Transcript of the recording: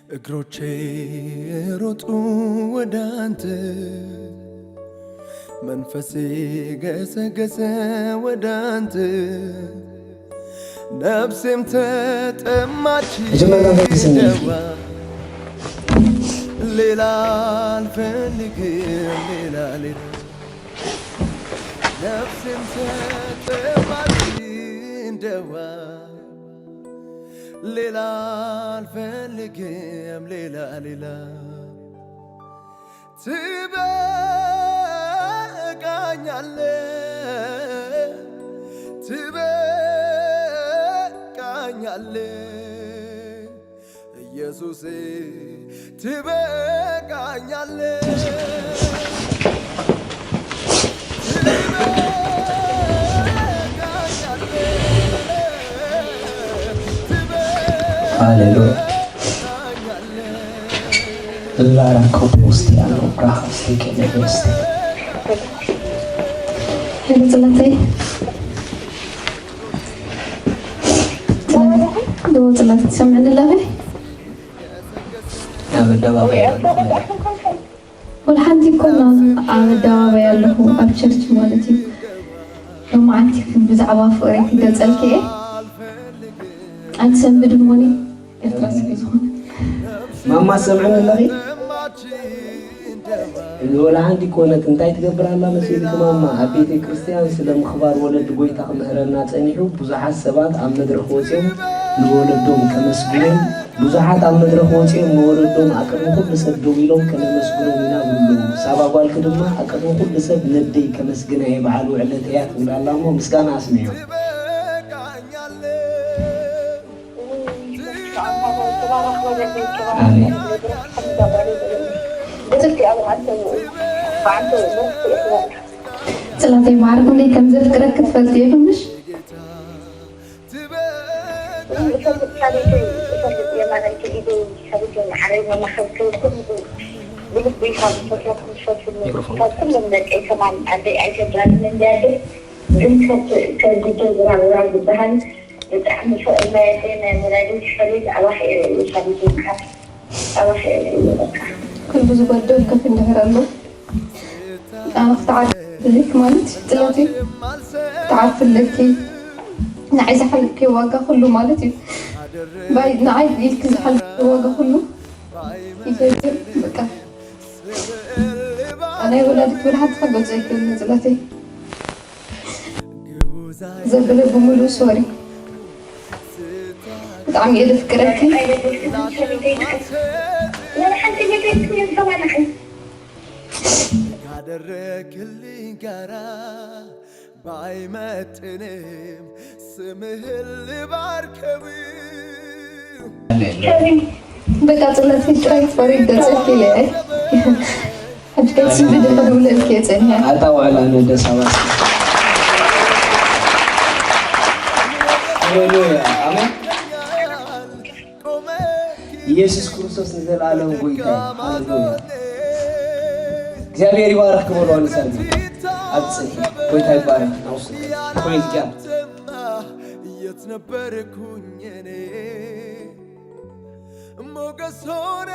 እግሮቼ ሮጡ ወደ አንተ፣ መንፈሴ ገሰገሰ ወደ አንተ፣ ነፍሴም ተጠማች። መጀመሪያ በዚህ ስሜት ሌላ አልፈልግም፣ ሌላ ሌላ፣ ነፍሴም ተጠማች እንደዋ፣ ሌላ አልፈልግም፣ ሌላ ሌላ። ትበቃኛለ፣ ትበቃኛለ ኢየሱሴ፣ ትበቃኛለ። ሃሌሉያ። ላራኮ ፖስቲያኖ ብራሃም ሴኬ ኔቬስቴ። ሄሎ ጽላተይ። ጽላተይ። ዶ ጽላተይ ትሰምዕኒ ኣለኺ? ኣብ ኣደባባይ ኣለኹ። ወላ ሓንቲ እኮ ኣብ ኣደባባይ ኣለኹ፣ ኣብ ቸርች ማለት እዩ። ሎማዓንቲ ብዛዕባ ፍቕረይ ክገልጸልኪ እየ። ኣይትሰንብድ እሞኒ፣ ኤርትራ ስለ ዝኾነ። ማማ፣ ሰምዕኒ ኣለኺ? ሎላ ሓንቲ ኮነት እንታይ ትገብር ኣላ መሲልኪ ማማ? ኣብ ቤተ ክርስቲያን ስለ ምኽባር ወለዲ ጎይታ ክምህረና ጸኒሑ፣ ብዙሓት ሰባት ኣብ መድረኽ ወጺኦም ንወለዶም ከመስግኖም፣ ብዙሓት ኣብ መድረኽ ወጺኦም ንወለዶም ኣብ ቅድሚ ኩሉ ሰብ ደው ኢሎም ከነመስግኖም ኢና ዝብሉ። ሳባ ጓልኪ ድማ ኣብ ቅድሚ ኩሉ ሰብ ነደይ ከመስግና እየ በዓል ውዕለተይ እያ ትብል ኣላ እሞ ምስጋና ኣስምዕዮ። ኣሜን። ጽላተይ ማዕረ ክንደይ ከም ዘፍቅረኪ ትፈልጢ ኢኺ ምሽ? ኩሉ ዝጎደል ከፍ እንድሕር ኣሎ። ኣነ ክትዓርፍልክ ማለት ጽላተይ ክትዓርፍለኪ ንዓይ ዝሓለፍክዮ ዋጋ ኩሉ ማለት እዩ። ባይ ንዓይ ኢልኪ ዝሓለፍክዮ ዋጋ ኩሉ ይገብር በቃ። ኣነ ወላዲት ወላ ሓንቲ ክገልጾ ኣይክእልን ጽላተይ። ዘብለ ብምሉእ ሶሪ። ብጣዕሚ እየ ዘፍቅረኪ። ካደረክልኝ ጋራ ባይመጥንም ስምህን ልባርከው። በቃ ጽላተይ ጥራይ ትፈሪ ደጸኪ ኢለ። ሕጂ ከይትስምብድ ክድውለልኪ እየ ጸኒሐ። ኣታ ውዕል ኣነ ደስ ኣባሲ። ሃሌሉያ። ኣሜን። ኢየሱስ ክርስቶስ ንዘለኣለም ጎይታ እዩ። ሃሌሉያ። እግዚኣብሔር ይባርክ ክበሉ ኣነሳልኩ። ኣብ ጽንሒ ጎይታ ይባረክ። ናውስ ፕሬዝ ጋድ። የት ነበርኩኝ እኔ ሞገስ ሆነ